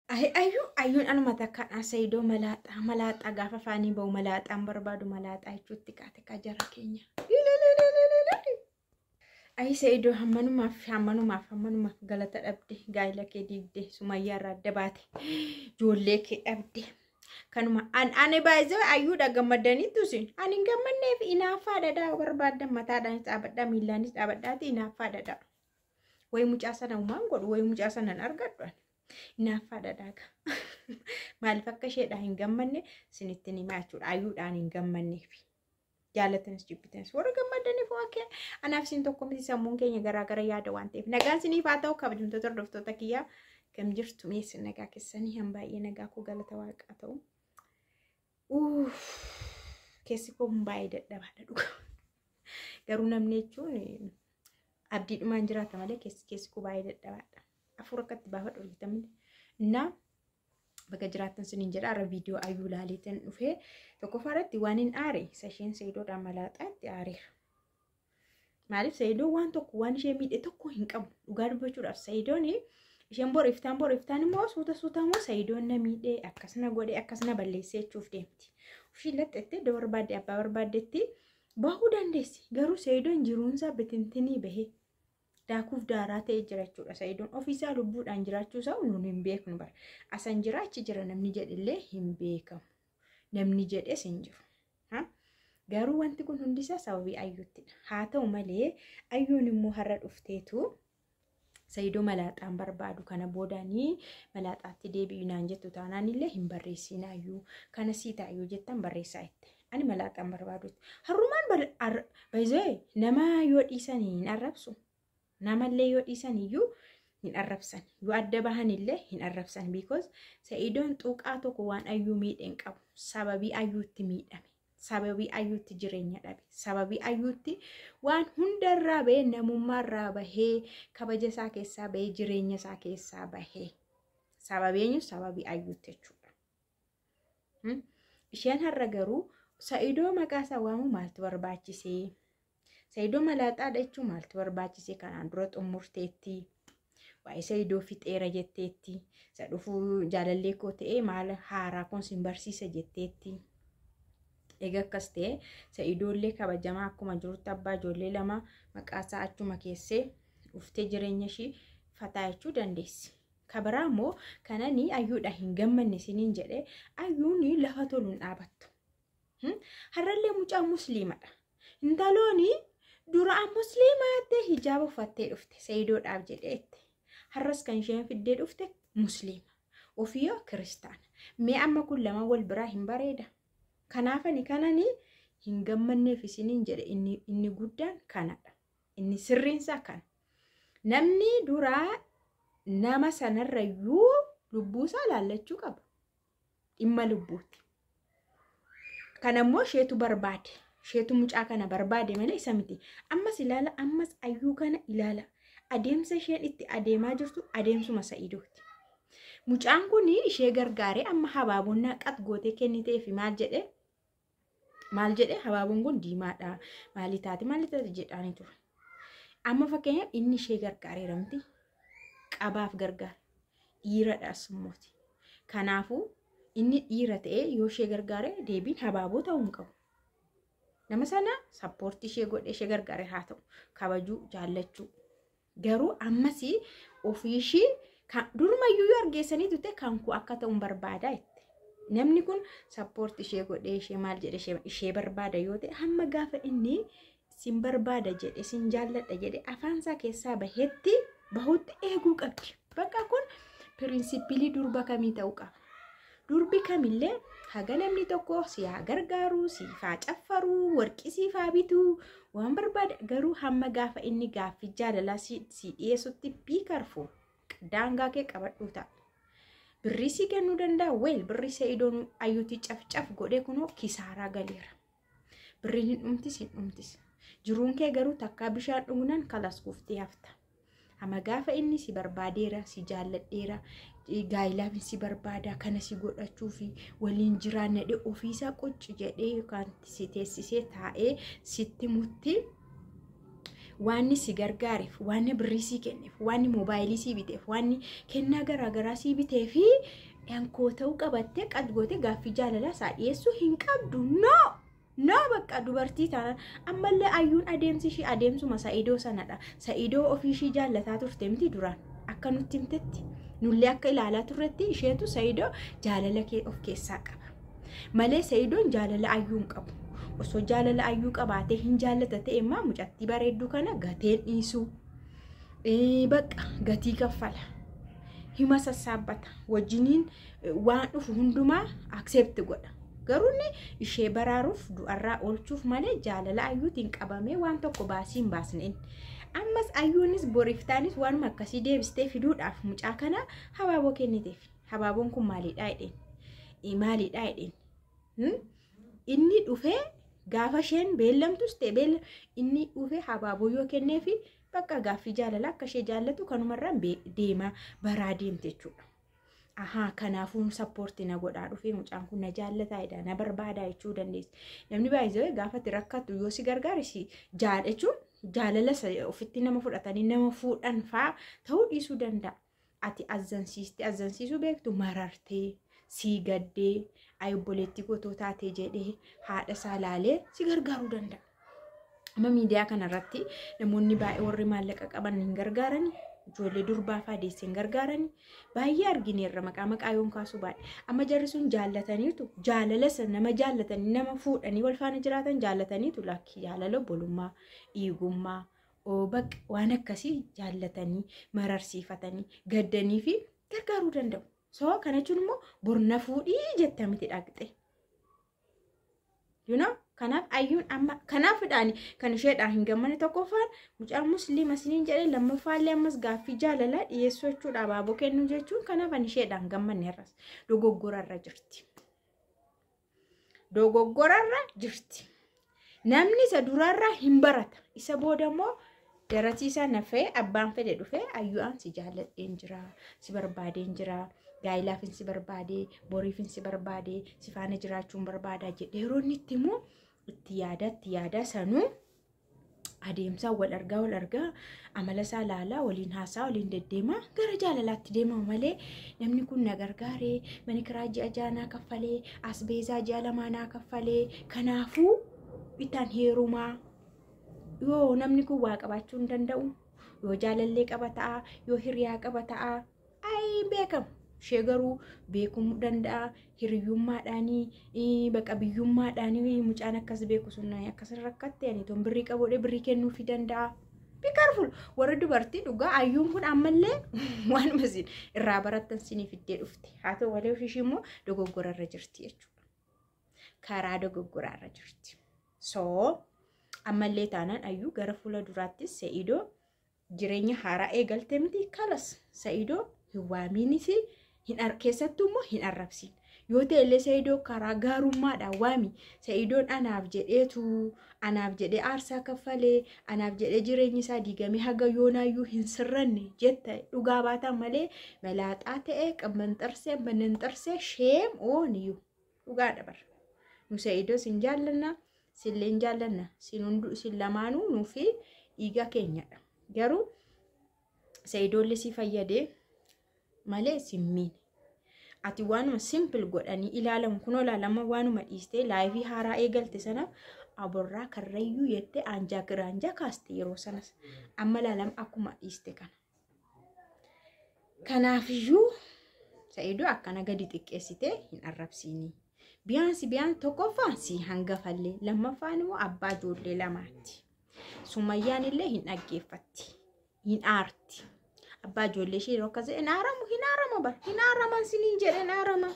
Ayyuun anuma takkaan Saidoo malaaxaa malaaxaa gaafa afaanii bahu malaaxaan barbaadu malaaxaa jechuutti kaate kaa jara keenya. Ayi Saidoo, hammanumaaf hammanumaaf hammanumaaf galata dhabde, gaa'ila kee diigde, Sumayyaa irraa adda baate, ijoollee kee dhabde. Kanuma ani baay'ee ayyuudha gammadaniitu isin ani hin gammanneef inaaffaa dhadhaa barbaaddan mataadhaanis dhaabadhaa, miillaanis dhaabadhaati inaaffaa dhadhaa. Wayi mucaa sana uumaan godhu, wayi mucaa sana hin argadhu ani. Inaaffaa dhadhaaga. Maaliif akka isheedhaan hin gammanne isinitti himaa jechuudha. Ayyuudhaan hin gammanneef. Jaalatanis jibbitanis, warra gammadaniif okay. Anaaf isin tokko miti, sammuun keenya garaagara yaada waan ta'eef. Nagaan isiniif haa ta'u, kabajamtoota hordoftoota kiyyaa, kam jirtu? Meessi nagaa keessanii? Han baay'ee nagaa koo, galata waaqaa ta'u. Keessi koo baay'ee dadhabaadha dhuga. Garuu namni jechuun abdiidhumaan jiraata malee keessi koo baay'ee dadhabaadha. Afuura akkatti baafadhu argitamni. Innaa bakka jiraattan siniin jedha. Har'a viidiyoo ayyuu ilaaleetan dhufee, tokkoffaa irratti waan hin aare isa isheen Sayidoodhaan malaaxaa itti aareera. Maaliif? Sayidoon waan tokko waan ishee miidhe tokko hin qabu. Dhugaa dubbachuudhaaf Sayidoon isheen bor iftaan bor iftaan immoo suuta suuta immoo Sayidoon na miidhee, akkasna godhe, akkasna balleessee jechuuf deemti. Ofii laxxettee iddoo barbaadde abbaa barbaaddetti bahuu dandeessi. Garuu Sayidoon jiruunsaa bitintinii bahee daakuuf daaraa ta'ee jira jechuudha. Sayidoon ofiisaa lubbuudhaan jiraachuu isaa nuun hin beeknu bara. Asan jira achi jira namni jedhillee hin beekamu. Namni jedhes hin jiru. Garuu wanti kun hundisaa sababii ayyuuttidha. Haa ta'u malee ayyuun immoo har'a dhufteetu Sayidoo malaaxaan barbaadu, kana boodanii malaaxaatti deebi'u naan jettu taanaan illee hin barreessiin ayyuu, kana sii ta'a yoo jettan barreessaa itti. Ani malaaxaan barbaadutti. Har'umaan baay'ee nama yoo dhiisan hin arrabsu. Namallee yoo dhiisan iyyuu hin arrabsan. Yoo adda bahan illee hin arrabsan. Because Sa'idoon xuqaa tokko waan ayyuu miidhe hin qabu. Sababii ayyuutti miidhame. Sababii ayyuutti jireenya dhabe. Sababii ayyuutti waan hundarraa bahee, namummaarraa bahee, kabaja isaa keessaa bahee, jireenya isaa keessaa bahee. Sababii eenyu? Sababii ayyuutti jechuudha. Isheen har'a garuu Sa'idoo maqaa isaa waamuu maaltu barbaachisee? Sa'idoo malaaxaadha jechuun maaltu barbaachisee? Kanaan dura xumurteetti. Waa'ee Sa'idoo fixeera jetteetti. Isa dhufuu jaalallee koo ta'ee maal haaraa kun sin barsiisa jetteetti. Egaa akkas ta'e, Sa'idoollee kabajamaa akkuma jirutti abbaa ijoollee lama maqaa isaa achuma keessee dhuftee jireenya ishii fataa jechuu dandeessi. Kabiraa immoo kanani ayyuudha hin gammanne siniin jedhe, ayyuun lafa toluun dhaabattu. Har'allee mucaa musliimadha. Intalooni duraan musliimaattee hijaaba uffattee dhufte Sayidoodhaaf jedhee itti. Har'as kan isheen fiddee dhufte musliima. Ofiyyoo kiristaana. Mee amma kun lama wal biraa hin bareeda? Kanaafani kanani hin gammanneef isiniin jedhe, inni guddaan kanadha. Inni sirriinsaa kana. Namni duraa nama sanarrayyuu lubbuusaa laallachuu qaba. Dhimma lubbuuti. Kanammoo isheetu barbaade. Isheetu mucaa kana barbaade malee isa miti. Ammas ilaala, ammas ayyuu kana ilaala. Adeemsa isheen itti adeemaa jirtu adeemsuma Sa'idooti. Mucaan kun ishee gargaaree amma habaabonnaa qat gootee kenniteefi maal jedhee? Maal jedhee? Habaaboon kun diimaadha. Maali taate, maali taate jedhaanii ture. Amma fakkeenyaaf inni ishee gargaareera miti. Qabaaf gargaara. Dhiiradhaas immooti. Kanaafuu inni dhiira ta'ee yoo ishee gargaare deebiin habaaboo ta'uu hin qabu. Nama sana support ishee godhee ishee gargaare haa ta'u, kabajuu, jaallachuu. Garuu ammas ofii ishii durumayyuu yoo argeessanii turte kan koo akka ta'u barbaada jette. Namni kun support ishee godhee ishee maal jedhe ishee barbaada yoo ta'e, hamma gaafa inni sin barbaada jedhe, sin jaalladha jedhe afaansaa keessaa bahetti bahutti eeguu qabdi. Bakka kun principle durba kamii ta'uu qaba. Durbi kamillee haga namni tokko si haa gargaaru, siif haa caffaru, warqii siif haa bitu, waan barbaade, garuu hamma gaafa inni gaaffii jaalalaa si dhiyeessutti be careful. Daangaa kee qabadhuu ta'a. Birrii si kennuu danda'a. Well, birrii Sa'idoon ayyuutii cafcaf godhee kunoo kisaaraa galeera. Birriin hin dhumtis, hin dhumtis. Jiruun kee garuu takkaa bishaan dhugnan kalas kuftee hafta. Amma gaafa inni si barbaadeera, si jaalladheera, gaayilaaf si barbaada, kana si godhachuu fi waliin jiraanna jedhee ofiisaa qocci jedhee yookaan si teessisee taa'ee sitti mutti Waanni si gargaareef, waanni birrii sii kenneef, waanni moobaayilii sii biteef, waanni kennaa garaagaraa sii bitee fi dhankoo ta'uu qabattee qad gootee gaaffii jaalalaa isaa dhiyeessuu hin qabdu. No! No, bakka dubartii taanaan ammallee ayyuun adeemsi ishii adeemsuma Sa'idoo sanadha. Sa'idoo ofii ishii jaallataa turte miti duraan akka nutti himtetti. Nullee akka ilaalaa turretti isheetu Sa'idoo jaalala kee of keessaa qaba. Malee Sa'idoon jaalala ayyuu hin qabu. Osoo jaalala ayyuu qabaatee hin jaallata ta'e immoo mucattii bareedduu kana gateen dhiisuu. Bakka gatii kaffala. Hima sassaabbata. Wajjiniin waan dhufu hundumaa accept godha. Garuu inni ishee baraaruuf, du'arraa oolchuuf malee jaalala ayyuutiin qabamee waan tokko baasii hin baasne inni. Ammas ayyuunis boriftaanis waanuma akkasii deebistee fiduudhaaf mucaa kana habaaboo kenniteef. Habaaboon kun maalidhaa jedheen? Maalidhaa jedheen? Inni dhufee gaafa isheen beellamtus ta'e beella inni dhufee habaaboo yoo kenneefi, bakka gaaffii jaalala akka ishee jaallatu kanumarraan deemaa baraa deemte jechuudha. Ahaa, kanaafuu support na godhaa dhufee, mucaan kun na jaallataa jedha, na barbaadaa jechuu dandeessi. Namni baay'ee gaafa itti rakkattu yoo si gargaare si jechuun jaalala ofitti nama fudhatanii nama fuudhan fa'aa ta'uu dhiisuu danda'a. Ati azzansiistee, azzansiisuu beektu, marartee sii gaddee, ayi obboleettii kotoo taatee jedhee haadha isaa laalee si gargaaruu danda'a. Amma miidiyaa kanarratti namoonni baay'ee warri maallaqa qaban hin gargaarani. Ijoollee durbaa fa'aa deessee hin gargaarani. Baay'ee argineerra, maqaa yoon kaasuu baay'ee. Amma jarri sun jaallataniitu jaalala sana nama jaallatanii nama fuudhanii wal faana jiraatan jaallataniitu lakki jaalala obbolummaa, dhiigummaa, bakka waan akkasii jaallatanii mararsiifatanii gaddanii fi gargaaruu danda'u. So kana jechuun immoo borna fuudhii jette miti dhaqxe. Kanaaf ayyuun amma kanaafidhaan kan isheedhaan hin gammanne. Tokkoffaan mucaan musliima isiniin jedhee, lammaffaallee ammas gaaffii jaalalaa dhiyeessuu jechuudha, abaaboo kennuu jechuun. Kanaaf ani isheedhaan gammanne irras dogoggorarra jirti. Dogoggorarra jirti. Namni isa duraarraa hin barata. Isa booda immoo daratiisaa nafee abbaan fedhe dhufee, "Ayyu'aan si jaalladheen jira, si barbaadeen jira, gaa'ilaafin si barbaade, boriifin si barbaade, si faana jiraachuun barbaadaa," jedhee yeroo inni itti immoo itti yaada itti yaada sanuu adeemsaa wal argaa wal argaa, amala isaa laalaa, waliin haasaa, waliin deddeemaa gara jaalalaatti deemama malee, namni kun na gargaaree, mana kiraa ji'a 6 naa kaffalee, asbeezaa ji'a 2 naa kaffalee, kanaafuu bitaan heerumaa. Yoo namni kun waa qabaachuu hin danda'u, yoo jaalallee qaba ta'a, yoo hiriyaa qaba ta'a, ayi beekamu. Ishee garuu beekumuu danda'a hiriyyummaadhaanii, baqa biyyummaadhaanii, mucaan akkas beeku sun akkas rakkatte, ani toon birrii qabuudhe birrii kennuufii danda'a. Be careful warri dubartii, dhugaa ayyuun kun ammallee waanuma isin irraa barattan sinii fiddee dhufte. Haa ta'u malee ishii immoo dogoggorarra jirti jechuudha. Karaa dogoggoraarra jirti. So ammallee taanaan ayyuu gara fuula duraattis Sa'idoo jireenya haaraa eegalte miti, kalas Sa'idoo hin waamiinis, hin keessattuu immoo hin arrabsiin. Yoo ta'e illee Sa'idoo karaa gaarummaadhaan waami. "Sa'idoon anaaf jedheetu, anaaf jedhee aarsaa kaffalee, anaaf jedhee jireenyi isaa diigamee haga yoonaayyuu hin sirranne," jetta dhugaa baatan malee, malaaxaa ta'e, qammanxarsee mananxarsee, shame on you, dhugaadha bara. Nu Sa'idoo sin jaallanna, sillee hin jaallanna, sin hundu sin lamaanuu nuufi dhiiga keenyadha. Garuu Sa'idoollee si fayyadee malee sin miine. Ati waanuma simple godhanii ilaalamu kunoo ilaalama, waanuma dhiistee life haaraa eegalte sanaaf aborraa karrayyuu jettee aanjaa giraanjaa kaaste yeroo sanas, amma ilaalama akkuma dhiiste kana. Kanaafiyyuu Sa'idoo akkana gadi xiqqeessitee hin arrabsiini. Biyaansi biyaan tokkoffaan si hangafallee, lammaffaan immoo abbaa ijoollee lamaati. Sumayyaan illee hin dhaggeeffatti, hin aarti. Abbaa ijoollee ishee yeroo akkas hin aaramu, hin aarama bara, hin aaraman siniin jedhe, hin aarama.